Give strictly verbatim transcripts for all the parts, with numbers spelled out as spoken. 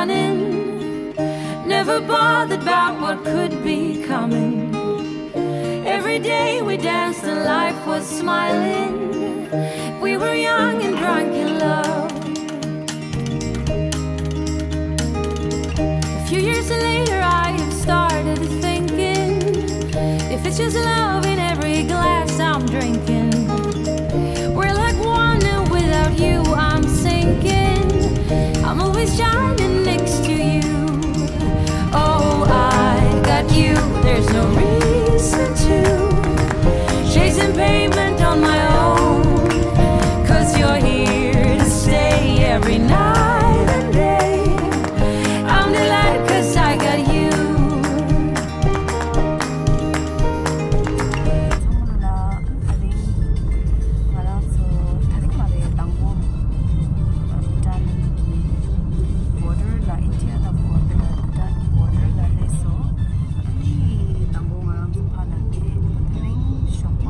Never bothered about what could be coming. Every day we danced and life was smiling. We were young and drunk in love. A few years later, I have started thinking, if it's just love in every glass I'm drinking, we're like one, and without you, I'm sinking. I'm always shining next to you. Oh, I got you, there's no reason to chasing pavement on my own. 'Cause you're here to stay every night and day. I'm delighted 'cause I got you. ཚང་མ་ལ་ད་རིང་ང་རང་ཚོ་ད་རིང་མ་རེད། དང་པོ་བྷུ་ཊན་གྱི་བྷོར་ཌར་ལ། ཨིན་ཌི་ཡ་དང་བྷོར་ཌར། བྷུ་ཊན་གྱི་བྷོར་ཌར་ལ་སླེབས་སོང་། ཨ་ནི་དང་པོ་ང་རང་ཚོ་ཕར་ལ་སླེབས། ད་རིང་ཞོགས་པ་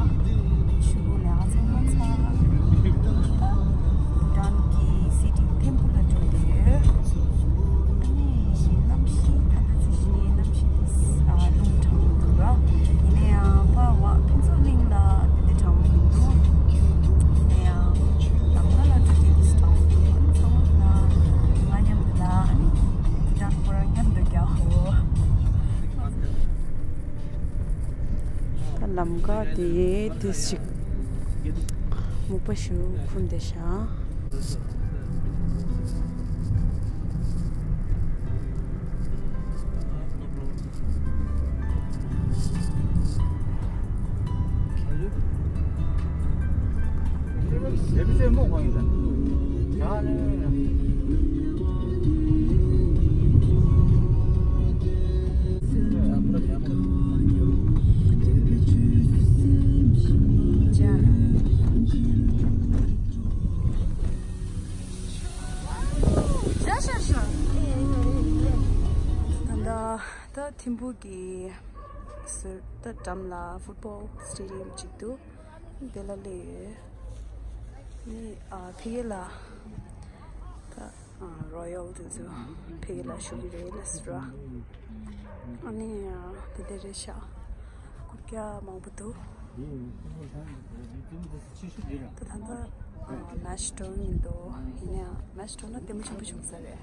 ཆུ་བོ་ལས་ཀ་ཚང་མ་ཚར། བྷུ་ཊན་གྱི་སི་ཊི་ཐིམ་ཕུ་ལ་འགྲོ་གི་ཡོད། ཨ་ནི་གནམ་གཤིས་ད་ལྟ་ཚེས་གཉིས་གནམ་གཤིས་དེ་ཨ་རླུང་གྲང་མོ་འདུག་ར། ཡིན་ན་ཡང་ཕར་བ་ཕུན་ཚོགས་གླིང་ལ་དེ་འདྲ་གྲང་མོ་མི་འདུག་ཡིན་ན་ཡང་ལམ་ཁ་ལ་འགྲོ་དུས་དེ་གྲང་མོ་འདུག་ཨ་ནི་ཚང་མ་ལ་ང་མཉམ་དུ་ལ་ཨ་ནི་བྷུ་ཊན་ཁོ་རང་མཉམ་དུ་རྒྱག་འོ། ད་ལམ་ཁ་དེ་དུས་ཅིག་མུག་པ་ཞིག་ཁུར་འདི་ཤག་ད་ལྟ་ད་ཐིམ་ཕུག་གི་ཟུར་ད་འགྲམ་ལ་ཕུཊ་བོལ་སི་ཊེ་ཌི་ཡམ་ཅིག་འདུག་དེ་ལ་སླེབས་ཡོད། ནི་ཨ་ཕ་གི་ལ་ད་ཨ་རོ་ཡལ་དེ་ཚོ་ཕ་གི་ལ་ཞུགས་ཀྱི་རེད་ལབ་སོང་ར། ཨ་ནི་ཨ་དེ་འདྲ་རེད་ཤག་རྐུབ་བཀྱག་མང་པོ་འདུག་ད་ད་ལྟ་ཨ་མེ་ཤི་ཊོན་འདུག་ཡིན་ན་ཡང་མེ་ཤི་ཊོན་ལ་ལྟད་མོ་ཆེན་པོ་བྱུང་ས་རེད།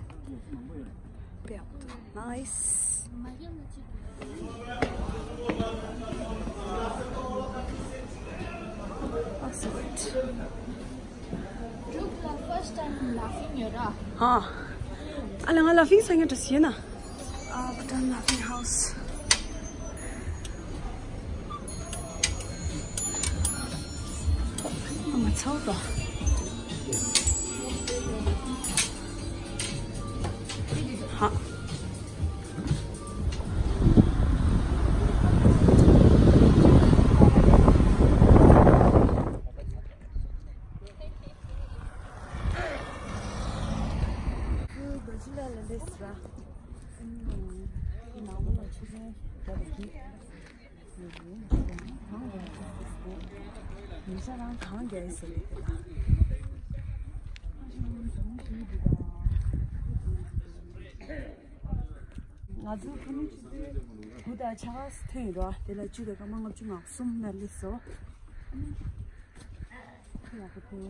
དཔེ་ཡག་པོ་འདུག་ནའིས། That's it. Look, the first time laughing, you're right. ཧ། ཨ་ལ་ང་ལ་ཕིང་སང་ཡང་འདྲ་ཞིག་ཡིན་ན། ཨ་བྷུ་ཊན་ལ་ཕིང་ཧའུ་སི། ཨ་མ་ཚོགས་དོ། ཧ། ང་ཚོ་ཁ་མི་ཆུ་ཚོད་དགུ་དང་ཕྱེད་ཀ་ཐོན་ཡོད་ར། དེ་ལ་བཅུ་དང་སྐར་མ་ལྔ་བཅུ་ང་གསུམ་ན་སླེབས་སོང་། ཡག་པོ་འདུག་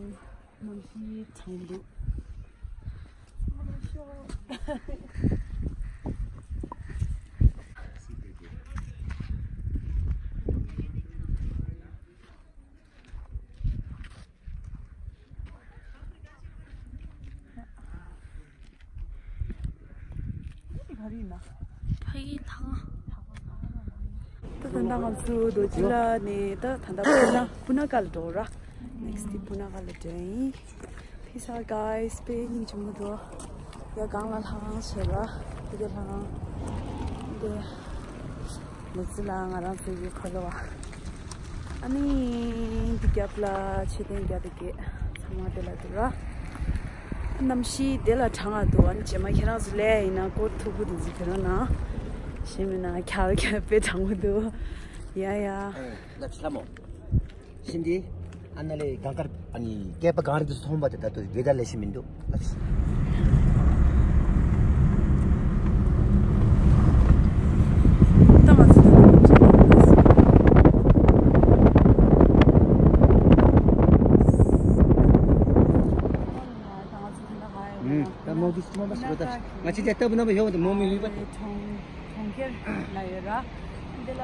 གནམ་གཤིས་གྲང་འདུག་ཕ་གི་ལྷ་ཁང་། ད་ད་ལྟ་ང་ཚོ་རྡོ་རྗེ་གླིང་ནས་ད་ད་ལྟ་སྤུ་ན་སྤུ་ན་ཁ་ལ་འགྲོ་ར། Next day སྤུ་ན་ཁ་ལ་འགྲོ་ཡིན། Peace out guys. དཔེ་སྙིང་རྗེ་མོ་འདུག་ཡ་སྒང་ལ་ལྷ་ཁང་བྱས་ར། འདི་ག་ལྷ་ཁང་། འདི་ལུག་རྫི་ལ་ང་རང་ཚོ་གི་ཁ་ལོ་བ། ཨ་ནི་འདི་རྒྱབ་ལ་མཆོད་རྟེན་རྒྱ་དེ་གས་ཚང་མ་དེ་ལ་འདུག་ར། གནམ་གཤིས་དེ་ལ་གྲང་ང་འདུག་ཨ་ནི་རྗེས་མ་ཁྱེད་རང་ཚོ་ལས་ཡིན་ན་ཀོ་ཊི་མཐུག་པོ་དེ་ཚོ་གྱོན་རོགས་གནང་། གཞན་མིན་ན་འཁྱག་འཁྱག་དཔེ་གྲང་མོ་འདུག་ཡ་ཡ། ལབ་ཤི་ལ་མོ། ཤིན་ཏེ། ཨ་ན་ལེ་གང་དཀར་ཨ་ནི་སྐྱེས་པ་གངས་རི་དུ་སོང་བ་དེ་ད་དུ་བེ་ད་ལེ་ཤི་མི་འདུག་ལབ་ཤི། ང་ཅི་དེ་ལྟ་བུ་རྣམ་པ་ཡོང་དུ་མོ་མི་ཡུལ་པ་དེ། གྲོང་གྲོང་ཁྱེར་ལ་ཡོད་ར། འདི་ལ་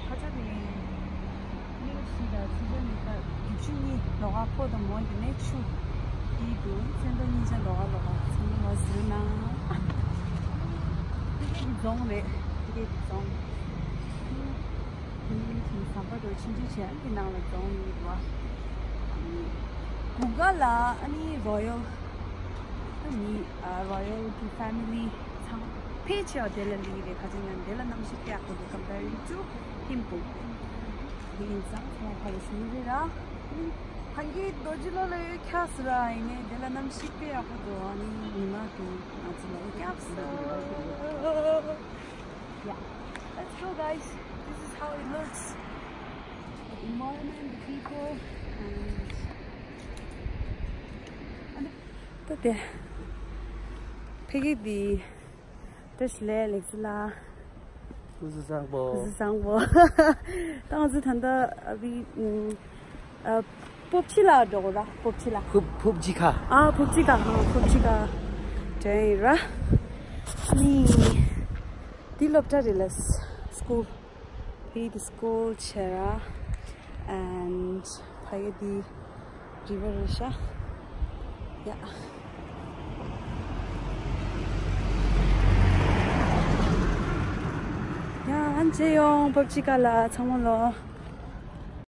ཁ་ཆ་ནི་གནས་བཞི་དང་ཚེས་བཅུ་ནི་ད་བཞི་བཅུ་གཉིས་ལོ་ག་ཕོ་དང་མོ་འདི་ནས་ཆུ་དེའི་དུ་ཚེས་འདོ་གཉིས་ཆ་ལོ་ག་ལོ་ག་ཚང་མ་ཟིལ་ན། དེ་གའི་རྫོང་རེད། དེ་གའི་རྫོང་། དེ་ནས་ཟམ་པ་དང་ཆུང་ཆུང་བྱས་ཀྱི་ནང་ལ་རྫོང་ཡོད་པ། གུ་ག་ལ་ཨ་ནི་རོ་ཡལ་ཨ་ནི་ཨ་རོ་ཡལ་གི་ཕེ་མི་ལི་ཚང་ཕལ་ཆེ་བ་དེ་ལ་ལི་རེད། ཁ་ཅིག་ཡང་དེ་ལ་གནམ་གཤིས་དཔེ་ཡག་པོ་འདུག comparing to Thimphu། དེ་ཡིན་ཙང་ཚང་མ་ཕ་ལ་ཞུ་རེད་ར། ཧན་གི་རྡོ་རྗེ་ལོ་ལ་ཡོད་ཁྱག་སི་ར་ཡིན་ནས་དེ་ལ་གནམ་གཤིས་དཔེ་ཡག་པོ་འདུག་ཨ་ནི་ཉི་མ་དེ་ང་ཚོ་ལ་ཡོད་ཁྱག་སི། Yeah, let's go, guys. This is how it looks. The environment, the people, and, and the ད་དེ་ཕ་གི་དེ་ད་ཞི་ལས་ལེགས་སི་ལ། སྐུ་གཟུགས་བཟང་པོ། སྐུ་གཟུགས་བཟང་པོ། ད་ང་ཚོ་ད་ལྟ་ཨ་བི་ཨ་ཕུབ་ཆི་ལ་འགྲོ་གོ་ར། ཕུབ་ཆི་ལ། ཕུབ་ཕུབ་ཅི་ཁ། ཨ་ཕུབ་ཅི་ཁ། ཨ་ཕུབ་ཅི་ཁ་དྲན་ཡིན་ར། ནི་འདི་སློབ་གྲྭ་རེད་ལ། སྐུལ། ཕ་གི་དེ་སྐུལ་བྱས་ར། And ཕ་གི་དེ་རི་བར་རེད་ཤག་ཡ། ཡ་ཨན་ཅེ་ཡོང་ཕུབ་ཅི་ཁ་ལ་ཚང་མ་ལོ།